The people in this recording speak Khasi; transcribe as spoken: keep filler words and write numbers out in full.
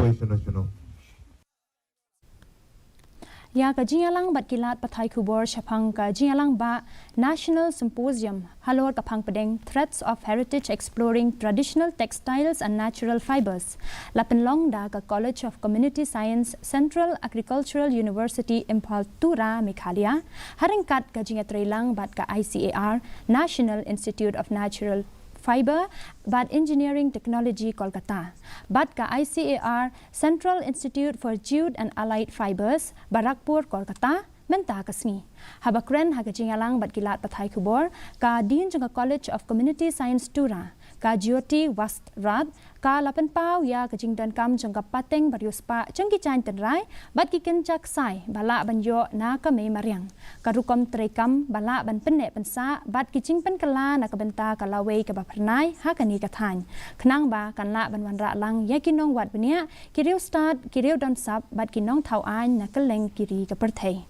National. Ïa ka jingïalang bad ki lad pathai khubor shaphang ka jingïalang ba National Symposium halor ka phang pdeng Threads of Heritage Exploring Traditional Textiles and Natural Fibers la pynlong da ka College of Community Science, Central Agricultural University Imphal, Tura, Meghalaya, ha ryngkat ka jingïatreilang bad ka I C A R, National Institute of Natural Fiber, bad Engineering Technology, Kolkata, bad ka I C A R, Central Institute for Jute and Allied Fibers, Barrackpore, Kolkata, mynta ka sngi. Haba kren ha ka jingïalang bad ki lad pathai khubor, ka Dean jong ka College of Community Science, Tura, ka Jyoti Vastrat, ka la pynpaw ïa ka jingdonkam jong ka pateng bariewspah jong ki jaiñ tynrai bad ki kynja ksai ba lah ban ïoh na ka mei mariang, ka rukom treikam ba lah ban pynneh pynsah bad ki jingpynkylla na ka bynta ka lawei kaba phyrnai ha kane ka thaiñ, khnang ba kan lah ban wanrah lang ïa ki nongwad bniah, ki riewstad, ki riewdonsap bad ki nongthaw aiñ na kylleng ki ri ka pyrthei.